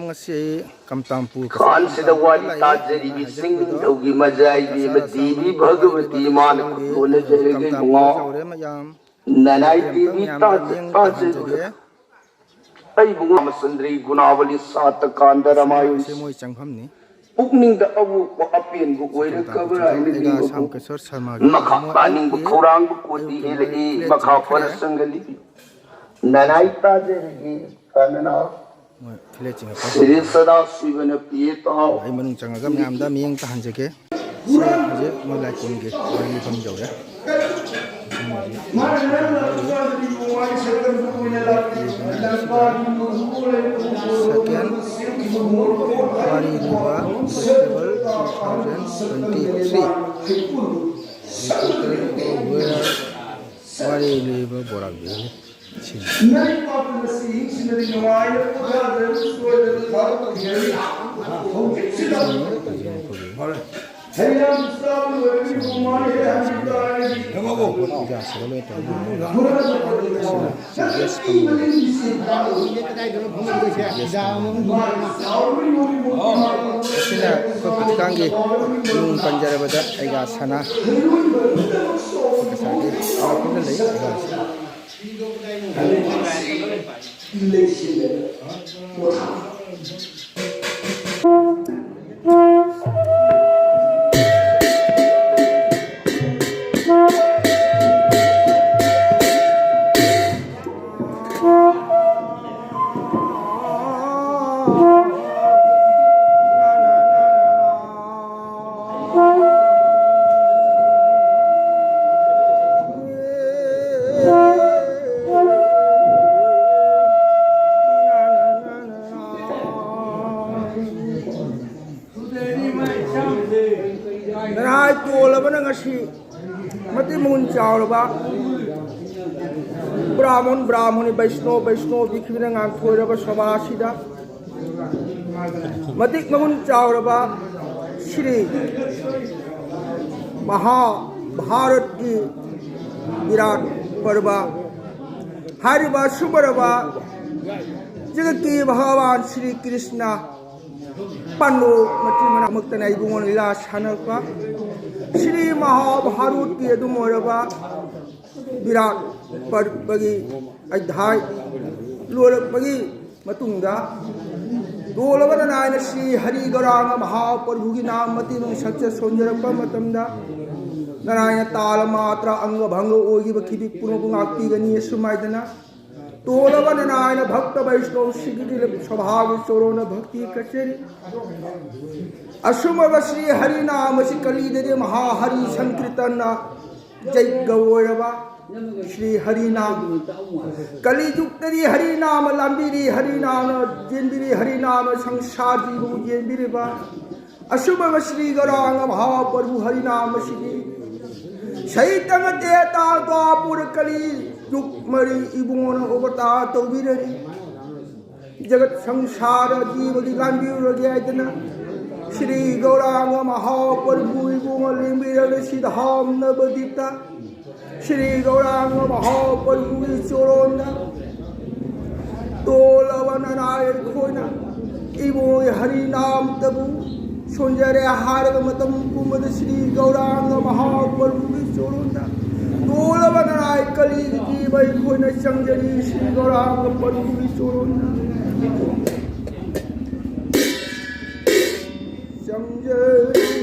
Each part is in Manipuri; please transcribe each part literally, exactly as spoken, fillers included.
ꯉꯁꯤ ꯑꯩ ꯀꯝꯇꯥꯝꯄꯨꯔ ꯈꯥꯟꯁꯤꯗ ꯋꯥꯔꯤ ꯇꯥꯖꯔꯤꯕꯤ ꯆꯤꯡꯅꯤꯡꯊꯧꯒꯤ ꯃꯖꯥꯏꯕꯤ ꯑꯃ ꯗꯦꯕꯤ ꯚꯒꯕꯇꯤ ꯏꯃꯥꯅ ꯈꯨꯠꯂꯣꯟꯅꯖꯔꯒ ꯏꯕꯨꯡꯉꯣ꯫ ꯅꯅꯥꯏ ꯗꯦꯕꯤ ꯇꯥꯖ-, ꯇꯥꯖꯔꯤꯕ ꯑꯩꯕꯨ ꯔꯥꯃꯆꯟꯗ꯭ꯔꯤ ꯒꯨꯅꯥꯕꯂꯤ ꯁꯥꯇ ꯀꯥꯟꯗ ꯔꯃꯥꯌꯟ ꯃꯣꯏ ꯆꯪꯐꯝꯅꯤ꯫ ꯄꯨꯛꯅꯤꯡꯗ ꯑꯋꯣꯛꯄ ꯑꯄꯦꯟꯕ ꯑꯣꯏꯔꯛꯈ꯭ꯔꯕ꯭ꯔꯥ ꯍꯥꯏꯅ ꯅꯤꯡꯕ ꯐꯥꯎ-, ꯃꯈꯥ ꯄꯥꯅꯤꯡꯕ ꯈꯧꯔꯥꯡꯕ ꯀꯣꯟꯗꯤ ꯍꯦꯜꯂꯛꯏ꯫ ꯃꯈꯥ ꯐꯅ ꯆꯪꯒꯜꯂꯤ꯫ ꯅꯅꯥꯏ ꯇꯥꯖꯔꯒꯦ ꯀꯥꯟꯅꯅ꯫ ꯃꯣꯏ ꯐꯤꯂꯦꯠ ꯆꯤꯡꯉꯛꯄ ꯁꯤꯔꯤ ꯍꯧꯔꯦ꯫ ꯁꯗꯥ ꯁꯤꯕꯅ ꯄꯤꯌꯦ ꯇꯥꯎ꯫ ꯑꯩ ꯃꯅꯨꯡ ꯆꯪꯉꯒ ꯃꯌꯥꯝꯗ ꯃꯤꯠꯌꯦꯡ ꯇꯥꯍꯟꯖꯒꯦ꯫ ꯁꯤ ꯍꯧꯖꯤꯛ ꯃꯣꯏ ꯂꯥꯏ ꯀꯣꯟꯒꯤ ꯋꯥꯔꯤ ꯂꯤꯐꯝ ꯌꯧꯔꯦ꯫ ꯁꯦꯀꯦꯟ ꯋꯥꯔꯤ ꯂꯤꯕ festival two thousand twenty three. ꯋꯥꯔꯤ ꯂꯤꯕ ꯕꯣꯔꯥꯛ ꯕꯦꯂꯤ꯫ ꯁꯤꯅꯤ꯫ ꯏꯟꯗꯤꯌꯥꯁꯤꯒ ꯂꯣꯏ ꯇꯧꯔꯒ ꯑꯁꯤꯅ ꯒꯦꯁ ꯐꯪꯕꯅꯤ꯫ ꯑꯁꯤꯅ ꯑꯩꯈꯣꯏ ꯍꯧꯖꯤꯛꯀꯥꯟꯒꯤ ꯃꯤꯡ ꯄꯟꯖꯔꯕꯗ ꯑꯩꯒ ꯁꯅꯥ ꯀꯩꯁꯥꯒꯤ ꯄꯨꯟꯅ ꯂꯩ ꯑꯩꯒ꯫ ꯅꯔꯥꯏ ꯇꯣꯜꯂꯕꯅ ꯉꯁꯤ ꯃꯇꯤꯛ ꯃꯒꯨꯟ ꯆꯥꯎꯔꯕ ꯕ꯭ꯔꯥꯍꯃꯟ, ꯕ꯭ꯔꯥꯍꯃꯅꯤ, ꯕꯩꯁꯅꯣ, ꯕꯩꯁꯅꯣ ꯄ꯭ꯔꯤꯊꯤꯕꯤꯅ ꯉꯥꯟꯊꯣꯏꯔꯕ ꯁꯚꯥ ꯑꯁꯤꯗ ꯃꯇꯤꯛ ꯃꯒꯨꯟ ꯆꯥꯎꯔꯕ ꯁ꯭ꯔꯤ ꯃꯍꯥ ꯚꯥꯔꯠꯀꯤ ꯕꯤꯔꯥꯠ ꯄꯔꯕ ꯍꯥꯏꯔꯤꯕ ꯑꯁꯨꯝꯕꯔꯕ ꯖꯒꯠꯀꯤ ꯚꯒꯋꯥꯟ ꯁ꯭ꯔꯤ ꯀ꯭ꯔꯤꯁꯅ ꯄꯥꯟꯗꯣꯞ ꯃꯆꯤꯟ ꯃꯅꯥꯎꯃꯛꯇꯅ ꯏꯕꯨꯡꯉꯣ ꯂꯤꯂꯥ ꯁꯥꯟꯅꯔꯛꯄ, ꯁ꯭ꯔꯤ ꯃꯍꯥꯚꯥꯔꯠꯀꯤ ꯑꯗꯨꯝ ꯑꯣꯏꯔꯕ ꯕꯤꯔꯥꯠ ꯄꯔꯕꯒꯤ ꯑꯙ꯭ꯌꯥꯏ ꯂꯣꯏꯔꯛꯄꯒꯤ ꯃꯇꯨꯡꯗ, ꯇꯣꯜꯂꯕ ꯅꯅꯥꯏꯅ ꯁ꯭ꯔꯤ ꯍꯔꯤ ꯒꯧꯔꯥꯡꯒ ꯃꯍꯥꯄ꯭ꯔꯚꯨꯒꯤ ꯅꯥꯝ ꯃꯇꯤꯃꯪ ꯁꯠꯆ ꯁꯣꯟꯖꯔꯛꯄ ꯃꯇꯝꯗ, ꯅꯅꯥꯏꯅ ꯇꯥꯂ ꯃꯥꯇ꯭ꯔ ꯑꯪꯒ ꯚꯪꯒ ꯑꯣꯏꯈꯤꯕ ꯈꯤꯕꯤꯛ ꯄꯨꯝꯅꯃꯛꯄꯨ ꯉꯥꯛꯄꯤꯒꯅꯤ꯫ ꯑꯁꯨꯃꯥꯏꯗꯅ ꯇꯣꯜꯂꯕ ꯅꯅꯥꯏꯅ ꯚꯛꯇ ꯚꯩꯁꯅꯣꯞꯁꯤꯡꯒꯤ ꯁꯚꯥꯒꯤ ꯆꯣꯔꯣꯟꯅ ꯚꯛꯇꯤ ꯀꯠꯆꯔꯤ꯫ ꯑꯁꯨꯝꯕ ꯁ꯭ꯔꯤ ꯍꯔꯤꯅꯥꯝ ꯑꯁꯤ ꯀꯂꯤꯗꯗꯤ ꯃꯍꯥ ꯍꯔꯤ ꯁꯪꯀꯤꯔꯇꯟꯅ ꯖꯩꯒ ꯑꯣꯏꯔꯕ ꯁ꯭ꯔꯤ ꯍꯔꯤꯅꯥꯝ, ꯀꯂꯤꯖꯨꯛꯇꯗꯤ ꯍꯔꯤꯅꯥꯝ ꯂꯥꯝꯕꯤꯔꯤ, ꯍꯔꯤꯅꯥꯝꯅ ꯌꯦꯟꯕꯤꯔꯤ, ꯍꯔꯤꯅꯥꯝꯅ ꯁꯪꯁꯥꯔ ꯖꯤꯕꯕꯨ ꯌꯦꯟꯕꯤꯔꯤꯕ ꯑꯁꯨꯝꯕ ꯁ꯭ꯔꯤ ꯒꯧꯔꯥꯡꯒ ꯃꯍꯥꯄ꯭ꯔꯚꯨ ꯍꯔꯤꯅꯥꯝ ꯑꯁꯤꯗꯤ ꯁꯩꯇꯪ ꯇꯦꯇꯥ ꯗ꯭ꯋꯥꯄꯨꯔ ꯀꯂꯤ ꯖꯨꯛ ꯃꯔꯤ ꯏꯕꯨꯡꯉꯣꯅ ꯑꯣꯕꯇꯥ ꯇꯧꯕꯤꯔꯔꯤ꯫ ꯖꯒꯠ ꯁꯪꯁꯥꯔ ꯖꯤꯕꯒꯤ ꯂꯥꯟꯕꯤꯔꯨꯔꯒꯦ ꯍꯥꯏꯗꯅ ꯁ꯭ꯔꯤ ꯒꯧꯔꯥꯡꯒ ꯃꯍꯥꯄ꯭ꯔꯚꯨ ꯏꯕꯨꯡꯉꯣ ꯂꯦꯡꯕꯤꯔꯔꯤ ꯁꯤꯗ ꯍꯥꯝꯅꯕꯗꯤꯇ ꯁ꯭ꯔꯤ ꯒꯧꯔꯥꯡꯒ ꯃꯍꯥꯄ꯭ꯔꯚꯨꯒꯤ ꯆꯣꯔꯣꯟꯗ ꯇꯣꯜꯂꯕ ꯅꯅꯥꯏ ꯑꯩꯈꯣꯏꯅ ꯏꯕꯣꯏ ꯍꯔꯤꯅꯥꯝꯇꯕꯨ ꯁꯣꯟꯖꯔꯦ ꯍꯥꯏꯔꯕ ꯃꯇꯝ ꯄꯨꯝꯕꯗ ꯁ꯭ꯔꯤ ꯒꯧꯔꯥꯡꯒ ꯃꯍꯥꯄ꯭ꯔꯚꯨꯒꯤ ꯆꯣꯔꯣꯟꯗ ꯇꯣꯜꯂꯕ ꯅꯅꯥꯏ ꯀꯂꯤꯒꯤ ꯖꯤꯕ ꯑꯩꯈꯣꯏꯅ ꯆꯪꯖꯔꯤ ꯁ꯭ꯔꯤ ꯒꯧꯔꯥꯡꯒ ꯄ꯭ꯔꯚꯨꯒꯤ ꯆꯣꯔꯣꯟꯗ ꯆꯪꯖꯔꯤ꯫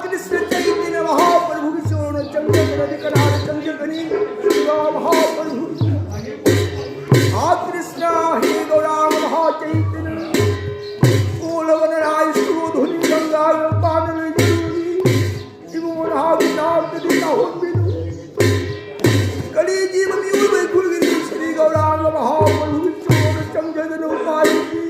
कृष्ण चैतन्य महाप्रभु की चरण चंद्र नदी कनार चंद्र गणी शिवा महाप्रभु। हा कृष्ण हे गौरांग महाचैतन्य। कोलवन राय सुरोधुनी गंगा पानल जरूरी। इमोन हावी नाम तदी ताहुन बिनु। कली जीव मियुल बैकुल गिरी श्री गौरांग महाप्रभु की चरण चंद्र गण उपाय की।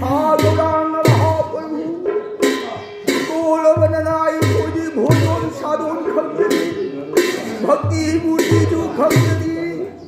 हा गौरांग महाप्रभु। कोलवन राय कोजी भोजन साधन खंजरी। भक्ति मूर्ति जो खंजरी।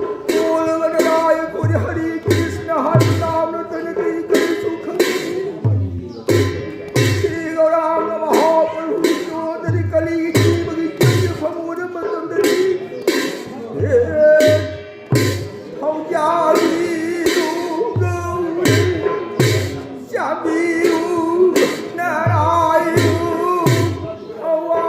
कोलवन राय कोजी हरि कृष्ण हरि नाम रतन की करी सुख। श्री गौरांग महाप्रभु चौधरी कली जीव की जय भगवान मतंजरी। हे हौजारी गौरी श्यामी नारायण हवा